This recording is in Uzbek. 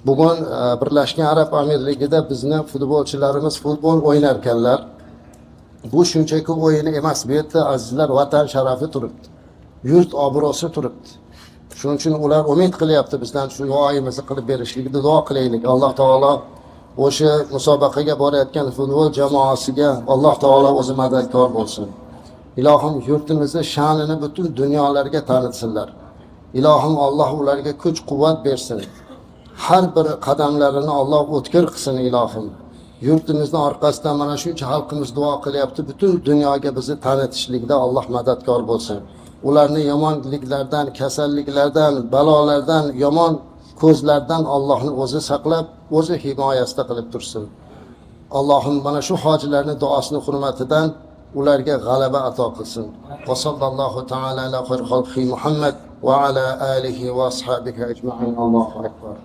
Bugun Birlashgan Arab Amirligida bizni futbolchilarimiz futbol o'ynarkanlar. Bu shunchaki o'yin emas, bu yerda, azizlar, vatan sharafi turibdi. Yurt obro'si turibdi. Shuning uchun ular umid qilyapti bizdan shu duoyimizni qilib berishlikni, duo qilaylik. Alloh taolo o'sha musobaqaga borayotgan futbol jamoasiga Alloh taolo o'zi madadkor bo'lsin. Ilohim, yurtimizni sha'nini butun dunyolarga tanitsinlar. Ilohim, Alloh ularga kuch quvvat bersin. Har bir qadamlarini Alloh o'tkir qilsin, ilohim. Yurtimizni orqasidan mana shuncha xalqimiz duo qilyapti. Butun dunyoga bizni tanitishlikda Alloh madadkor bo'lsin. Ularni yomonliklardan, kasalliklardan, balolardan, yomon ko'zlardan Allohni o'zi saqlab, o'zi himoyasida qilib tursin. Allohim mana shu hojilarning duosini hurmatidan ularga g'alaba ato qilsin. Va sallallohu taala ala xayri xalqi Muhammad va ala alihi va ashabihi ajma'in. Allohu akbar.